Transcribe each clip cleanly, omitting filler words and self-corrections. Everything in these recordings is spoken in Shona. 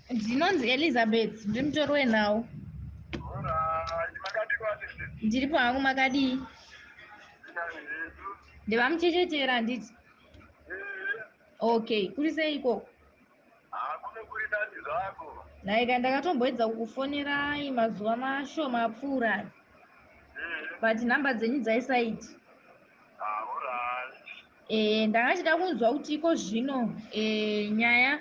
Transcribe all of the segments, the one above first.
Ndinonzi Elizabeth, ndiri mutori wenhau. Ndiripo hangu, makadii? NdevaMuchechetera handiti? Okay, kuri sei ikoko? Nhaika ndakatomboedza kukufonerai mazuva mashoma apfuura aya, but nhamba dzenyu dzaisaiti. Ndanga ndichida kunzwa kuti iko zvino nyaya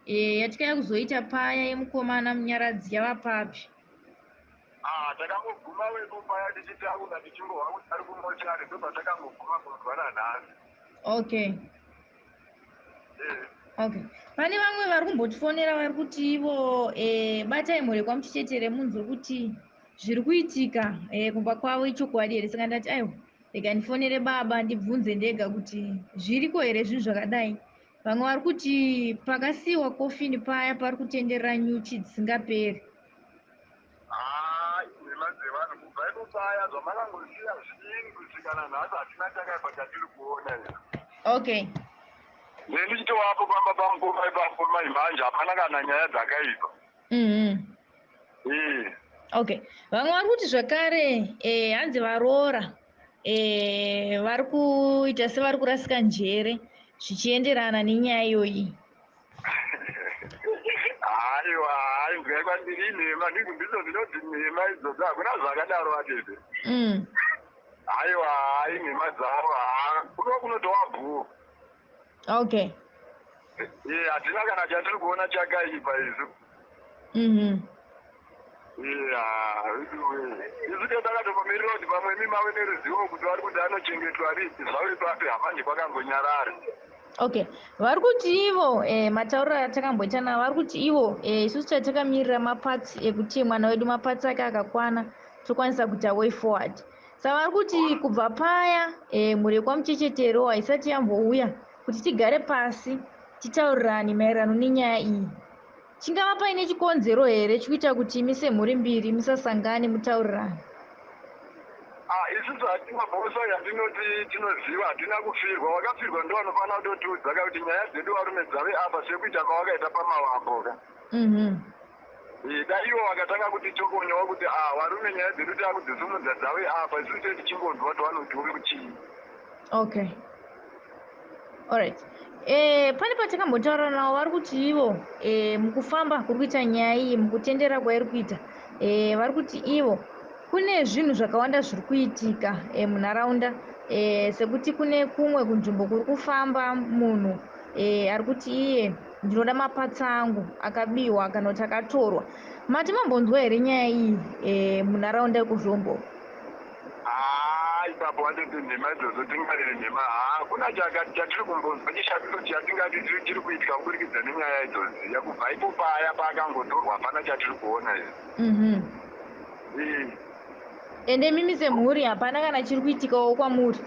yatikaya kuzoita paya yemukomana Munyaradzi yava papi? Ah, takangoguma wepo paya tichitaura tichingohwa kuti ari kumochari, ndobva takangoguma kunzwa nanhasi. Okay, pane vamwe vari kumbotifonera vari kuti ivo batai mhuri kwaMuchechetere munzwe kuti zviri kuitika kumba kwavo ichokwadi here. Saka ndati aiwa, rega ndifonere baba ndibvunze ndega kuti zviriko here zvinhu zvakadai. Vamwe vari kuti pakasiyiwa kofini paya pari kutenderera nyuchi dzisingaperi. Haa, inhema dzevanhu. Kubva ipo paya zvamakangosiya zvidini kusvika nanhasi hatina chakaipa chatiri kuona izvo. Ne ndichitovapo pamba pamukoma ipapo maimanje, hapana kana nyaya dzakaipa. Ee. Okay, vamwe vari kuti zvakare hanzi varoora vari kuita sevari kurasika njere zvichienderana nenyaya iyoyi. Haiwa, hai, nzwai, kwandiri inhema. Ndizo dzinonzi nhema idzodzo, hakuna zvakadaro atete. Haiwa, hai, nhema dzavo. Ha, kuno kunotova bhuu. Ee, hatina kana chatiri kuona chakaipa isu. Isu takatokomirira kuti pamwe imi mave neruzivo kuti vari kuti anochengetwa ripi, zvauri papi, hamanje kwakangonyarara. Okay, vari kuti ivo matauriro atakamboita navo, vari kuti ivo isusu chatakamirira maparts ekuti mwana wedu maparts ake akakwana tokwanisa kuita way forward. Saka vari kuti kubva paya mhuri yekwaMuchechetero haisati yambouya kuti tigare pasi titaurirane maererano nenyaya iyi. Chingava paine chikonzero here chikuita kuti imi semhuri mbiri musasangane mutaurirane? Ah, isusu hatina mhosva yatinoti tinoziva, hatina kufirwa. Vakafirwa ndo vanofanira kutotiudza ka kuti nyaya dzedu varume dzave apa, sekuita kwavakaita pamavambo ka. Dai ivo vakatanga kuti tokonyawo kuti a varume, nyaya dzedu taakudzisimudza dzave apa, isusu tee tichingonzwa kuti vanoti uri kuchii. Okay, alright. Pane patakambotaura navo, vari kuti ivo mukufamba kuri kuita nyaya iyi, mukutendera kwairi kuita, vari kuti ivo kune zvinhu zvakawanda zviri kuitika munharaunda, sekuti kune kumwe kunzvimbo kuri kufamba munhu ari kuti iye ndinoda maparts angu akabiwa kana kuti akatorwa. Mati mambonzwa here nyaya iyi munharaunda yekuZvombo? Haa, ipapo watoti nhema idzodzo, tingarire nhema. Haa, kuna chatiri kumbonzwa chishamiso chatingati chiri kuitika kuburikidza nenyaya idzodziya. Kubva ipo paya paakangotorwa hapana chatiri kuona izvi. Ende mimi semhuri hapana kana chiri kuitikawo kwamuri?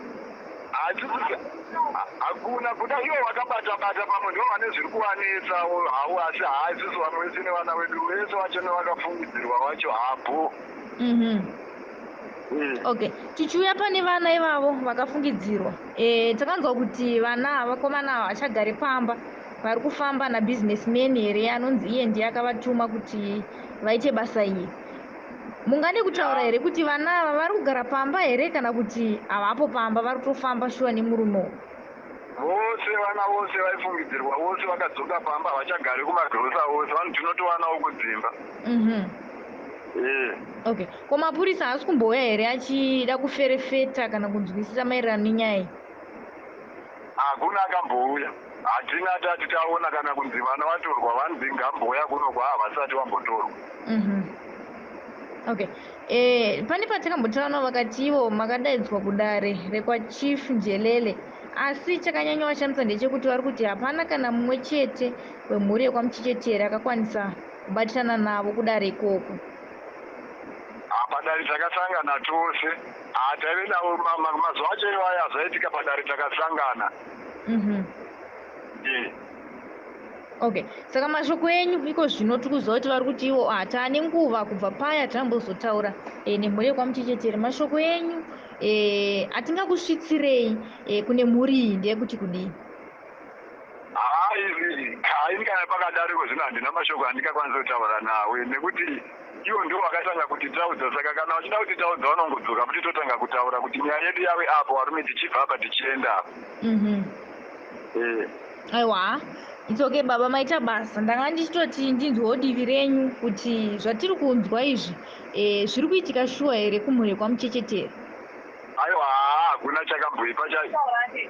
Hakuna kuda ivo vakabata bata, pamwe ndo vane zviri kuvanetsawo hawo, asi haa, isusu vamwe vese nevana vedu vese vacho nevakafungidzirwa vacho hapo. Okay, tichiuya pane vana ivavo vakafungidzirwa, takanzwa kuti vana vakomana ava vachagare pamba, vari kufamba nabusinessman here anonzi iye ndiye akavatuma kuti vaite basa iri. Mungade kutaura here kuti vana ava vari kugara pamba here kana kuti havapo pamba, vari kutofamba shuwa nemurume uyu? Vose vana vose vaifungidzirwa vose vakadzoka pamba, havachagari kumagirosa vose, vanhu tinotovanawo kudzimba. Okay, ko mapurisa haasi kumbouya here achida kuferefeta kana kunzwisisa maererano nenyaya iyi? Hakuna akambouya, hatina tati taona kana kunzi vana vatorwa, vanzi ngambouya kuno kwa, havasati vambotorwa. Okay, pane patakambotaura navo vakati ivo makadaidzwa kudare rekwaChief Njelele, asi chakanyanya vashamisa ndechekuti vari kuti hapana kana mumwe chete wemhuri yekwaMuchecheteri akakwanisa kubatirana navo kudare ikoko. Padare takasangana tose. Taive navo mazuva acho iwaya zvaitika padare takasangana. Okay, saka mashoko enyu iko zvino, tiri kuziva kuti vari kuti ivo taane nguva kubva paya tambozotaura nemhuri yekwaMuchecheteri, mashoko enyu atingakusvitsirei kune mhuri iyi ndeyekuti kudii? Haa, izvi haini kana. Pakadaro iko zvino handina mashoko andingakwanisa kutaura nawe nekuti ivo ndivo vakatanga kutitaudza. Saka kana vachida kutitaudza vanongodzoka futi totanga kutaura kuti nyaya yedu yave apo, varume, tichibva apa tichienda apo. Aiwa, it's okay baba, maita basa. Ndanga ndichitoti ndinzwewo divi renyu kuti zvatiri kunzwa izvi zviri kuitika shuwa here kumhuri kwaMuchecheteri? Aiwa, hakuna chakamboipa.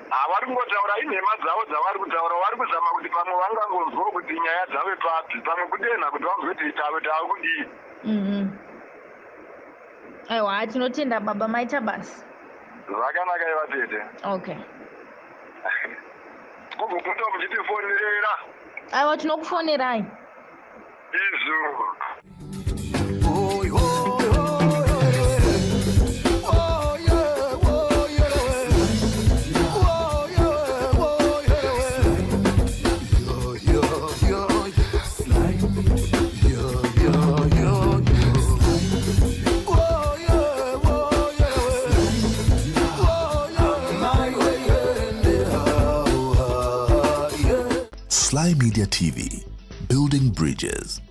Havari kungotaura inhema dzavo dzavari kutaura. Vari kuzama kuti pamwe vangangonzwawo kuti nyaya dzave papi, pamwe kudenha kuti vanzwe kuti tave tave kudii. Aiwa, tinotenda baba, maita basa. Zvakanaka, ivatete. Okay. Kugopota muchitifonera. Aiwa, tinokufonerai. Izvo. Oi, oi, oi, oi, oi, oi, oi, yo, yo, yo, yo, yo, oh, yeah, oh, yeah, oh, yeah, yeah. Sly Media TV, building bridges.